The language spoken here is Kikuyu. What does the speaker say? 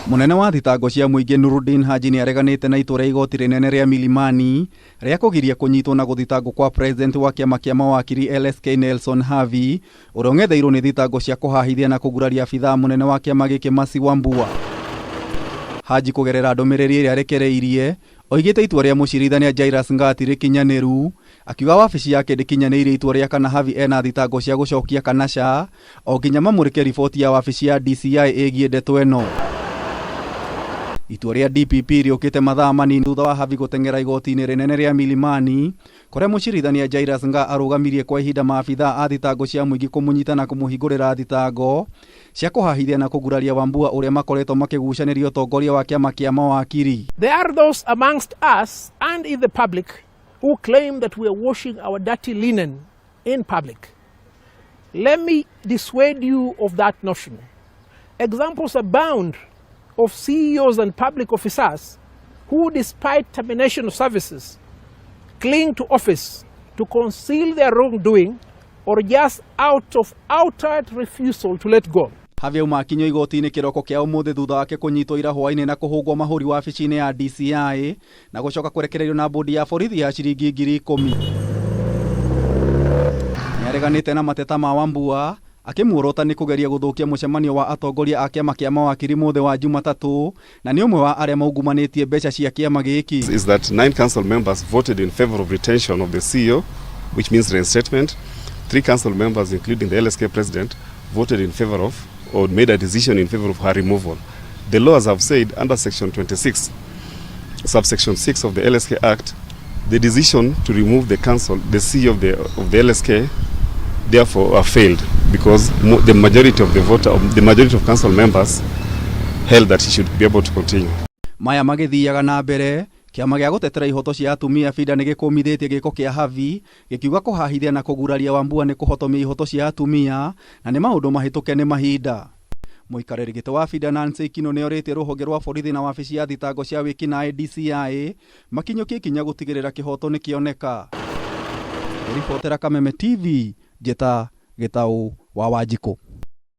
Mũnene wa thitango cia mũingĩ Nurudin Haji nĩ areganĩte na itua rĩa igoti rĩnene rĩa Milimani rĩa kũgiria kũnyitwo na gũthitangwo kwa president wa kĩama kĩa mawakiri LSK Nelson Havi, ũrĩa ũng'etheirwo nĩ thitango cia kũhahithia na kũguraria abithaa mũnene wa kĩama gĩkĩ Mercy Wambua. Haji kũgerera ndũmĩrĩri ĩrĩa arekereirie, oigĩte itua rĩa mũcirithania Jairus Ngaah ti rĩkinyanĩru, akiuga wabici yake ndĩkinyanĩirie itua rĩa kana Havi ena thitango cia gũcokia kana ca, o nginya mamũrĩke riboti ya wabici ya DCI ĩgiĩ ndeto ĩno. Itua rĩa DPP rĩũkĩte mathaa manini thutha wa Havi gũteng'era igoti-inĩ rĩnene rĩa Milimani, kũrĩa mũcirithania Jairus Ngaah arũgamirie kwa ihinda maabithaa a thitango cia mũingĩ kũmũnyita na kũmũhingũrĩra thitango cia kũhahithia na kũguraria Wambua ũrĩa makoretwo makĩgucanĩria ũtongoria wa kĩama kĩa mawakiri. There are those amongst us and in the public who claim that we are washing our dirty linen in public. Let me dissuade you of that notion. Examples abound of CEOs and public officers who, despite termination of services, cling to office to conceal their wrongdoing or just out of outright refusal to let go. Havi auma akinyio igoti-inĩ kĩroko kĩa ũmũthĩ thutha wake kũnyitwo ira hwaĩ-inĩ na kũhũngwo mahũri wabici-inĩ ya DCI na gũcoka kũrekererio na mbũndi ya borithi ya ciringi 10,000. Nĩareganĩte na mateta ma Wambua akĩmuorota nĩ kũgeria gũthũkia mũcemanio wa atongoria a kĩama kĩa mawakiri mũthĩ wa Jumatatũ na nĩ ũmwe wa arĩa maungumanĩtie mbeca cia kĩama gĩkĩ. Is that 9 council members voted in favor of retention of the CEO, which means reinstatement. 3 council members, including the LSK president, voted in favor of or made a decision in favor of her removal. The law, as I've said, under section 26, subsection 6 of the LSK Act, the decision to remove the council, the CEO of the LSK, therefore failed because the majority of the voter, the majority of council members held that he should be able to continue. Maya magĩthiaga na mbere, kĩama gĩa gũtetera ihoto cia atumia FIDA nĩ gĩkũmithĩtie gĩko kĩa Havi, gĩkiuga kũhahithia na kũguraria Wambua nĩ kũhotomia ihoto cia atumia na nĩ maũndũ mahĩtũke nĩ mahinda. Mũikarĩri gĩtĩ wa FIDA Nancy Ikino nĩ orĩtie rũhonge rwa borithi na wabici ya thitango cia wĩkinaĩ DCI makinyũkie ikinya gũtigĩrĩra kĩhoto nĩ kĩoneka. Ribotera Kameme TV, Njĩta Gĩtaũ wa Wanjikũ.